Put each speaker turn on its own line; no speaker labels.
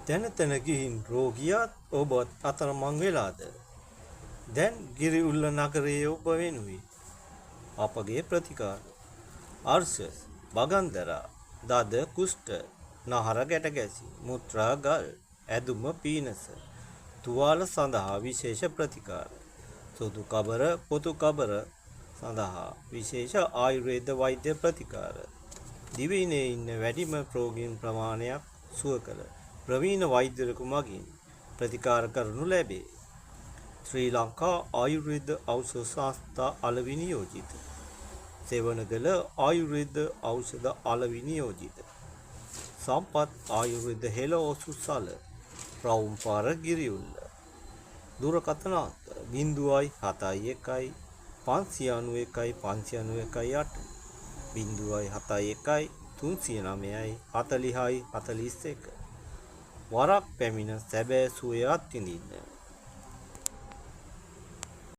තැන තැන ගිහින් රෝගියාත් ඔබත් අතරමං වෙලාද? දැන් ගිරිඋල්ල නගරයේ ඔබ වෙනුවෙන් අපගේ ප්‍රතිකාර. අර්ශ, බගන්දරා, දද කුෂ්ඨ, නහර ගැට ගැසීම්, මුත්‍රා ගල්, ඇදුම පීනස, තුවාල සඳහා විශේෂ ප්‍රතිකාර. සුදු කබර, පොතු කබර සඳහා විශේෂ ආයුර්වේද වෛද්‍ය ප්‍රතිකාර. දිවයිනේ ඉන්න වැඩිම රෝගීන් ප්‍රමාණයක් සුව කළ ප්‍රවීණ වෛද්‍යවරයෙකු මගින් ප්‍රතිකාර කරනු ලැබේ. ශ්‍රී ලංකා ආයුර්වේද ඖෂධ සංස්ථා අලෙවි නියෝජිත. සෙවනගල ආයුර්වේද ඖෂධ අලෙවි නියෝජිත. සම්පත් ආයුර්වේද හෙළ ඔසුසල, රවුම්පාර, ගිරිඋල්ල. දුරකථන අංක 071 591 591 8, 071 309 40යි 41. වරක් පැමිණ සැබෑ සුවය අත්විඳින්න.